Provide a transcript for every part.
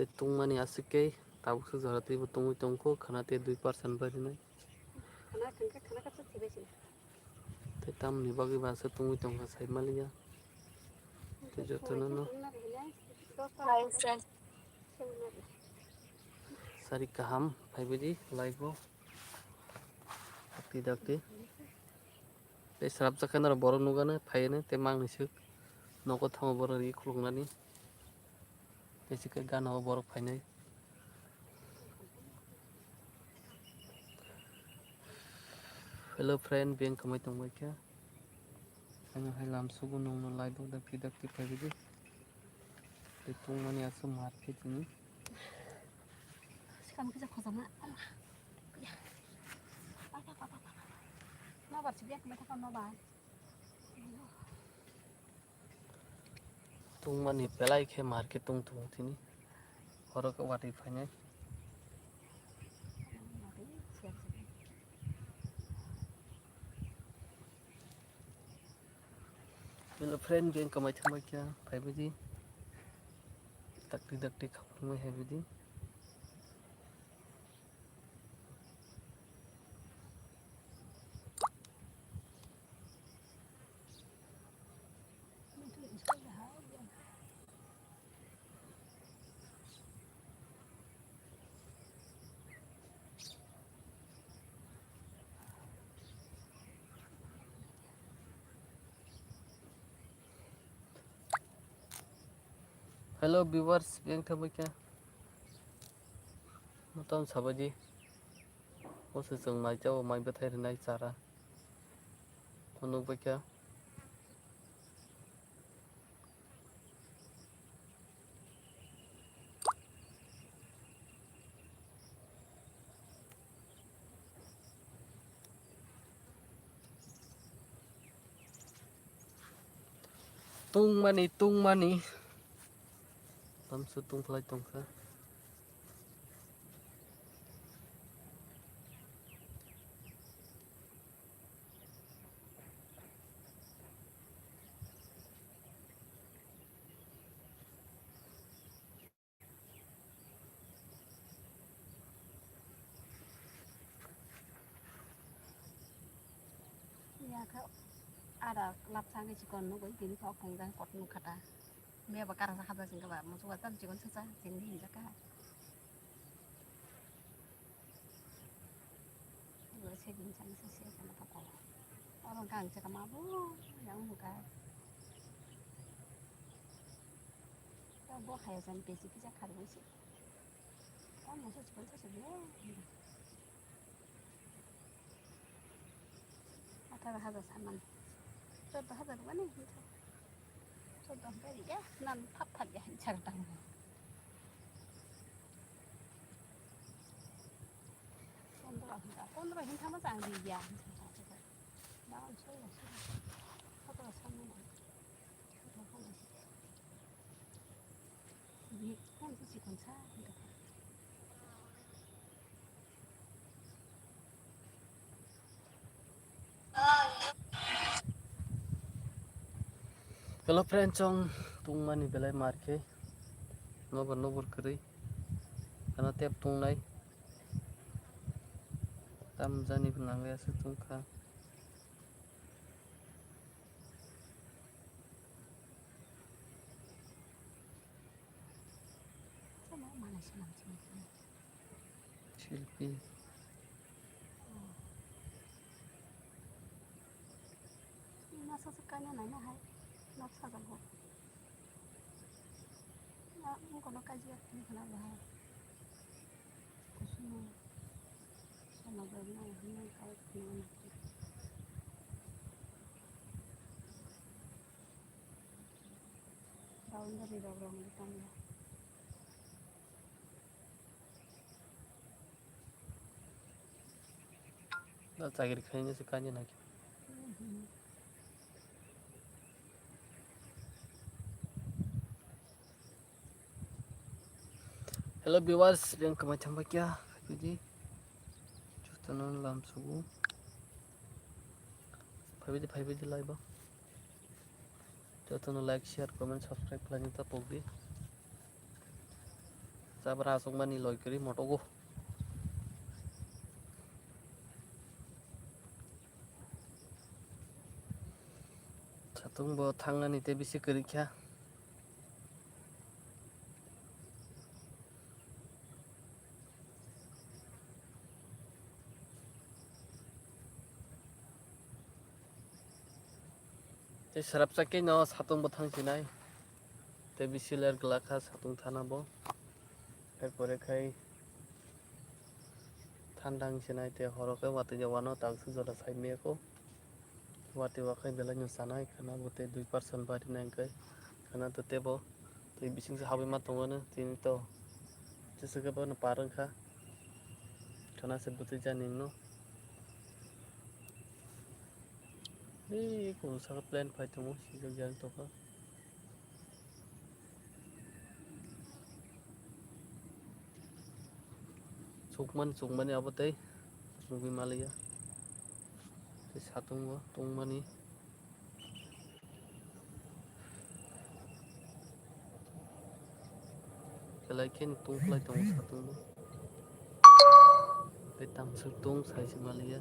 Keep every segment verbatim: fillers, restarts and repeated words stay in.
Tei tungmani aswk khe tabuksa jora twibo tungwi tongkho, khana tei dui percent barinai. Khana thangkhe khana kapsa thibai se. Tei tamoni bagwi ba aswk tungwi tongkha sai maliya. Tei jotono no. Hi, friends. Sari kaham phaibaidi live o. Dakti dakti. Tei srapjak khe norok borok nukgano phaiano tei mangni swk nogo thango borok ri khuluknani. Tei se khe gana o borok phainai. Hello friend, beng kwmai tongbai kha. Ano hai lam sugo nongno live o dakti dakti phaibaidi. Tei tungmani aswk mar khe tini. Sikam kisa khojama. Nobar si bek methakam nobar. Tungmani belai khe mar khe tung tung tini. Oro khe watwi phainai. Hello friend, beng kwmai thangbai kha phaibaidi. Dakti dakti khapangmai hai baidi. Hello viewers, beng thangbai kha. Motom sabaidi. Oso chwng mai chao, mai bwthai rwnai chara. Phunuk bai kha. Tungmani, tungmani. Tamsuk tungphlai tongkha. Ya kha ada lapsa ngi chikon nugwi tini kok phungjang kot nukha ta. Meba kara sa habla singkha ba musugo tam chikon sasa sini hinjakha. Lo se din chang se se chang ta ko. Oro gang chaka ma bo yang mu ka. Ta bo haya jan pe chi kisa khar bo si. Ta mo se chikon sa se bo. Atharo hajar sanmani. Chordo hajar mani hwnkha. Chordo hwnkha ya, nan phap phap ya, hinsa tang. Pondro hwnkha, pondro hwnkha ma chang di ya, hinsa tang. Daun soi ya, soi ya. Atharo sanmani. Atharo sanmani. Bi, kan si chikon sa, hwnkha. Hello friend, chong tungmani belai mar khe nobor nobor kwrwi. Ano tep tungnai. Tam jani bo nangya se tungkha. Selfie. Masa se kanya nai na hai, nok sajak bo. Na, ang kono kaji ya, tini khana bahai. Kusumo. Sama bai na, hwnwi kai khna na. Boundary rok rong tong ya. Da chagiri khaina se kanya naki. Hello viewers, beng kwmai thangbai kya phaibidi. Jotono lam sugu. Phaibidi, phaibidi live o. Jotono like, share, comment, subscribe khlaina ta pokdi. Chabra aswkmani loi kwrwi motogo. Satung bo thangnani tei bisi kwrwi kha. Tei swrapsa khe no satung bo thang sinai. Tei bisi ler glak kha satung thana bo. Hai pore khai thanda wng sinai tei horo khe watwi jawano takswk jora sai maya kho. Watwi o khai belai no chanai khwna bo tei dui percent bari nai hwnkhe khwna to tebo twi bising se habwi ma tongo no tini to jesa khe bono par wngkha khwna se bwtwi jani no. Ei kunu saka plane phai tongo sijak jani tongkha. Chukmani chukmani abo tei chugwi maliya. Tei satungo tongmani. Belai kheno tungkhlai tongo satung bo. Tei tamswk tung sai se maliya.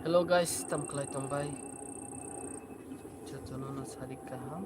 Hello guys, tamkhlai tongbai. Jotono no sarik kaham.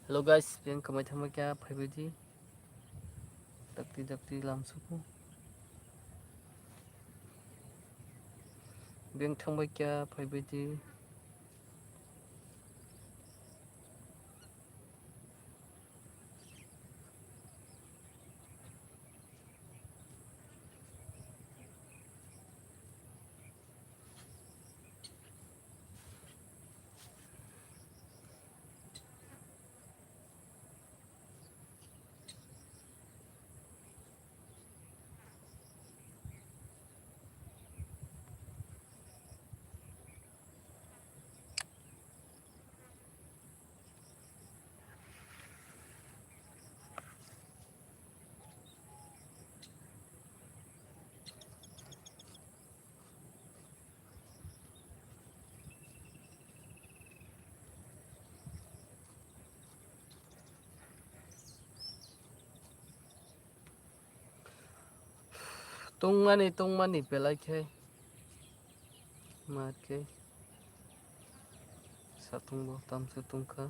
Hello guys, beng kamai thangma kya phaibaidi. Dakti dakti lam suku. Beng thangbai kya phaibaidi. Tungmani, tungmani belai khe. Ma khe. Satung bo tamswk tungkha.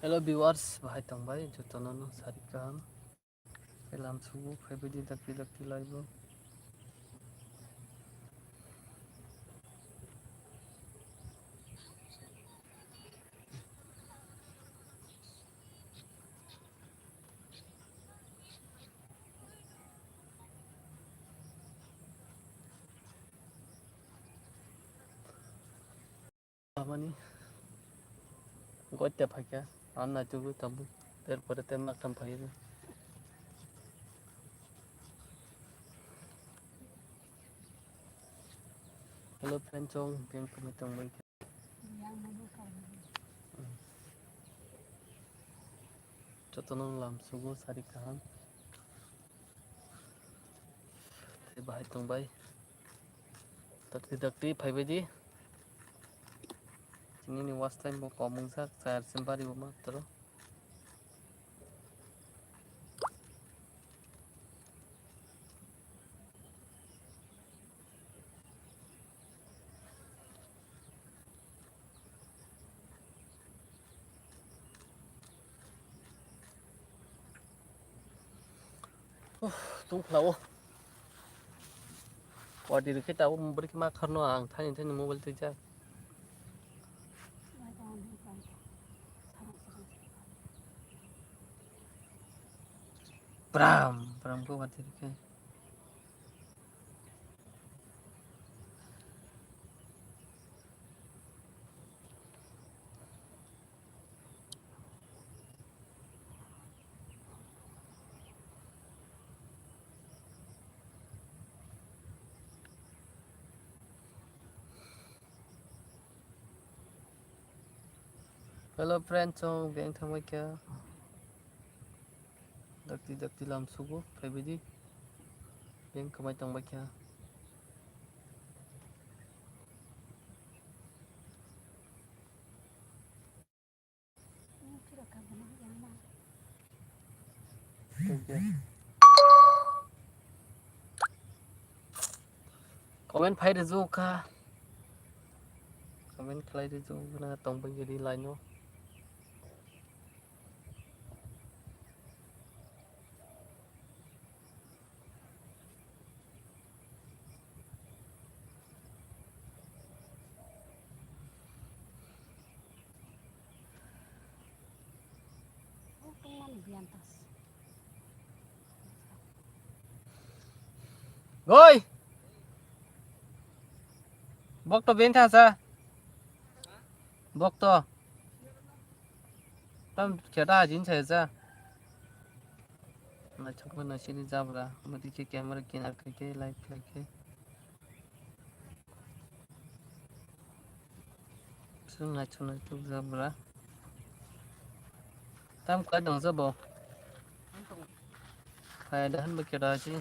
Hello viewers, bahai tongbai jotono no sarik kaham. Lam sugu phaibaidi dakti dakti live o. Aboni goita phaikha, ang naitugwi tabuk, terpore tem naktham phaiwi. Hello friend, chong beng phunwi tongbai kha. Jotono lam sugo sari kaham. Tei bahai tongbai. Dakti dakti phaibaidi. Nini watch time bo kom wngsa, chayar sim bari bo matro. Tungphla o. Wadi rikhe tabuk bwrwi khe ma kharno ang thani thani mobile twijak. Bram bram khe wadi rikhe. Hello friend, chwng beng thangbai kha. Dakti dakti lam sugo phaibaidi. Beng kwmai tongbai kha. Comment phai rwjak kha. Comment khlai rwjak na tongbai gidi line o. Goi. Bok to bentha sa. Bok to. Tam kheta jin sa sa. Naithok ma nasini jabra. Mati khe camera kinar khe khe live khlai khe. Chwng naithok naithok jabra. Tam kwlai tong jabo. Phai da han ba khe da chi.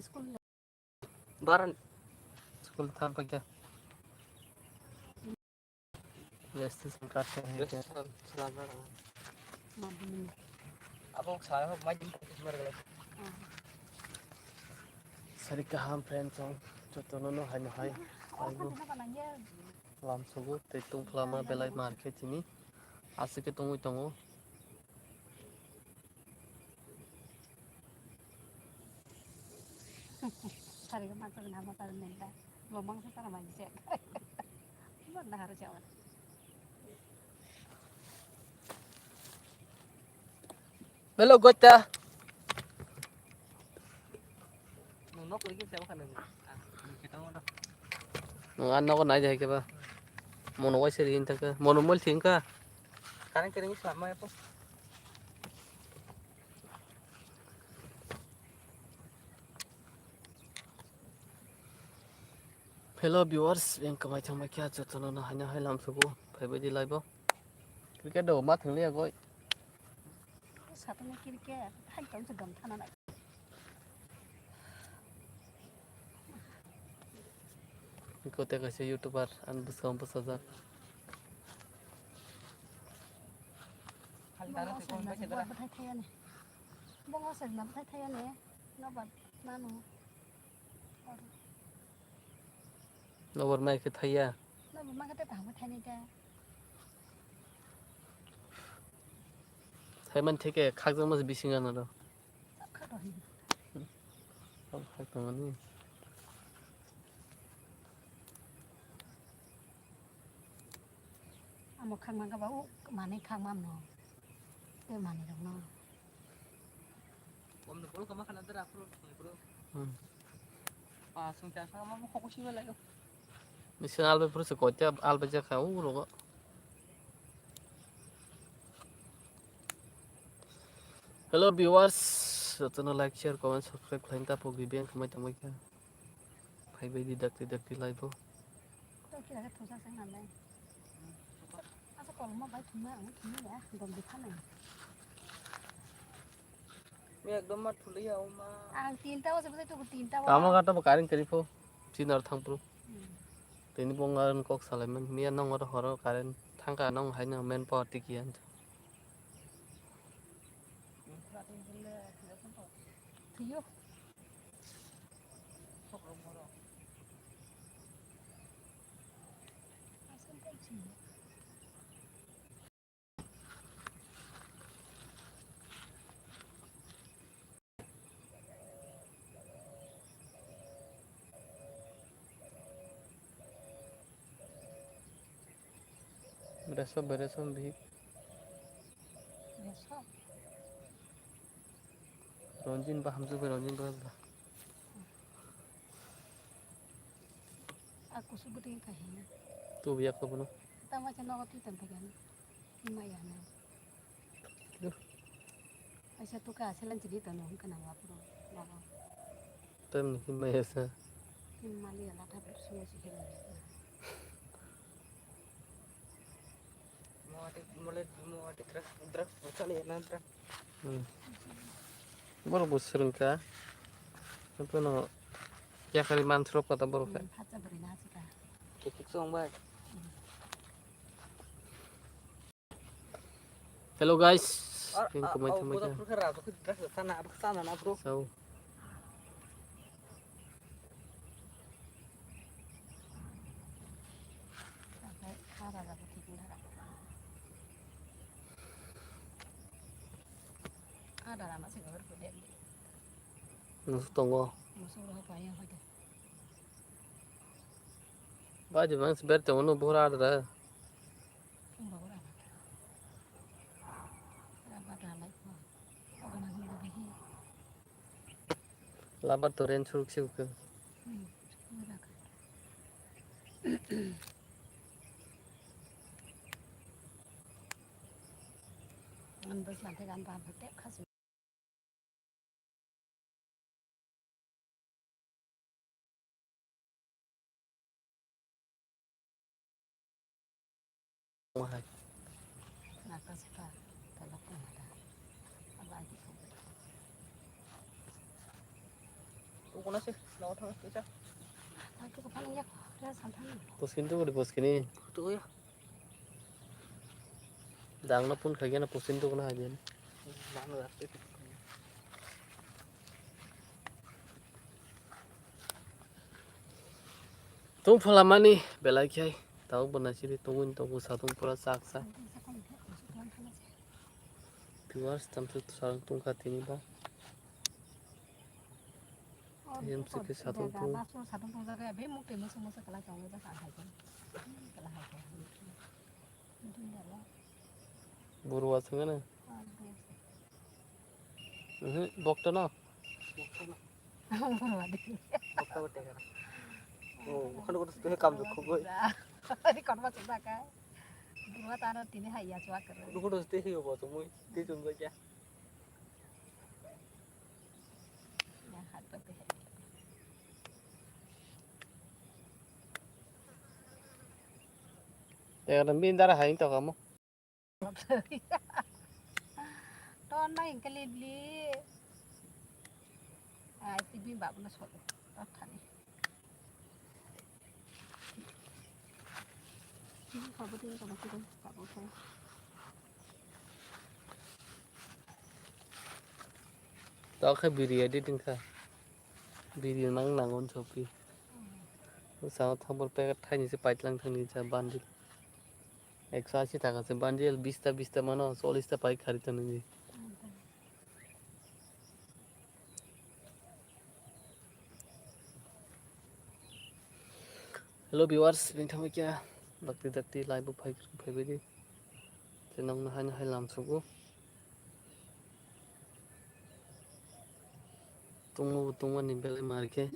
School. Baran. School thang pa kya? Yes, this one cut hai kya? Abo saya ho mai din mar gala. Sari kaham friend song. Jotono no hai no hai. Aibo. Lam sugo tei tungphla ma belai mar khe tini. Aswk khe tongwi tongo. Sari ko mato na mato nenda. Lomang sa tara manjak. Mo na haru jawan. Hello, Goita. Nwng ang nogo nai de hai khe ba. Mono waisa ri wng thang kha. Mono mol thing kha. Current kwrwngwi swlamma epho. Hello viewers, beng kwmai thangbai kha jotono no haino hai lam sugo phaibai di live o. Cricket do ma thwng liya goi. Satungni cricket hai tong se dom thana nai. Iko te kaisa YouTuber ani bwskango bwsajak. Bongo se na se bwthai thayani. Bongo se na bwthai thayani. Nobar manu. Nobar mai khe thaiya. Nobar mai khe tei kaham khe thainai ta. Thaiman theke khakjakma se bising anaro. Khak rw hin. Khak tongmani. Amo khakma khe ba o manwi khakma no. Tei manwi rok no. Hmm. Nisi albai phuru se koite albai jakha u rogo. Hello viewers, jotono like, share, comment, subscribe khlaina ta pogwi beng khamai tongbai kha. Phaibai di dakti dakti live o. Tei kira khe thusa se nang nai. Asa koloma bai thumna ang thumna ya, dom di phanai. Mi ekdom ma thuliya o ma. Ang tinta o se bwsai tubu tinta o. Tamo gata bo current kari pho. Chinar thang pro. Hmm. Tini bo ngar kok salai man. Miya nong oro horo current thangka nong haino main power tiki an. Thiyo. Beso, bereso, bihik. Beso? Ronjin ba hamjak bai, Ronjin ba ba. A kusuk bwtwi wngkha hino. Tubuya khe bono. Tamo khe nogo twi tongthokya hino. Himaya hino. Tuh. Kaisa tuka aselan chini tono hwnkhana waphuru nogo. Tamni himaya sa. Himali ala tha bwswk se himaya. Mawati mole mawati drugs drugs bwsali na drugs. Hmm. Borok bo swrwngkha. Abono yakarwi mansrok kha ta borok khe. Hmm, phatsa bwrwi na swkha. Kekik song bai. Hello guys. Ar- King a- kumai au thumai bodo kha. Phurkha ra, bwkha drugs sana, bwkha sana na bro. So. Nungsu tongo. Baji bangsi ber tongo no bora adra. Labar to ren suruk se uke. Ang bwsla thek ang bam tep khasi. Wahai. Ukuna sih, lawa thang kita. Aku kepala ya, dia santai. Puskin tuh udah puskin nih. Tuh ya. Dangno pun khaigena pusin tubuna haigena. Tung phalamani belai khai tau bwna siri tungwin tongo satung pura sak sak. Viewers tamsuk sarang tungkha tini ba. Em sike satung tung. Satung tungjaga be muk twi musu musu kala tongo ba hai hai. Kala hai hai. Burwa songene. Mhm, bokto no. Burwa de. Bokto bokto kana. Oh, bukan bukan sesuai kam tu kugoi. Ini kon masuk dah kai. Burwa tanah tini hai ya cuak keren. Bukan sesuai hiyo buat semua. Dia cuma ya. Yang hat berarti hai. Tengah tengah bindar hai to kamu. Ton na ingke libli. Ai tibi bab na sot. Tot thani. Ini kabu tin kabu tin kabu tin. Tao khe biri editing kha. Biri nang nangon sopi. Sao thambor packet thaini se paitlang thangni cha bandil. Ekso ashi taka se bandil, bista bista mano, cholista pai khari tani. Hello viewers, bini thangwi kya dakti dakti live bo phai phai bidi. Te nang no haino hai lam sugo. Tungmo bo tungmani belai mar khe.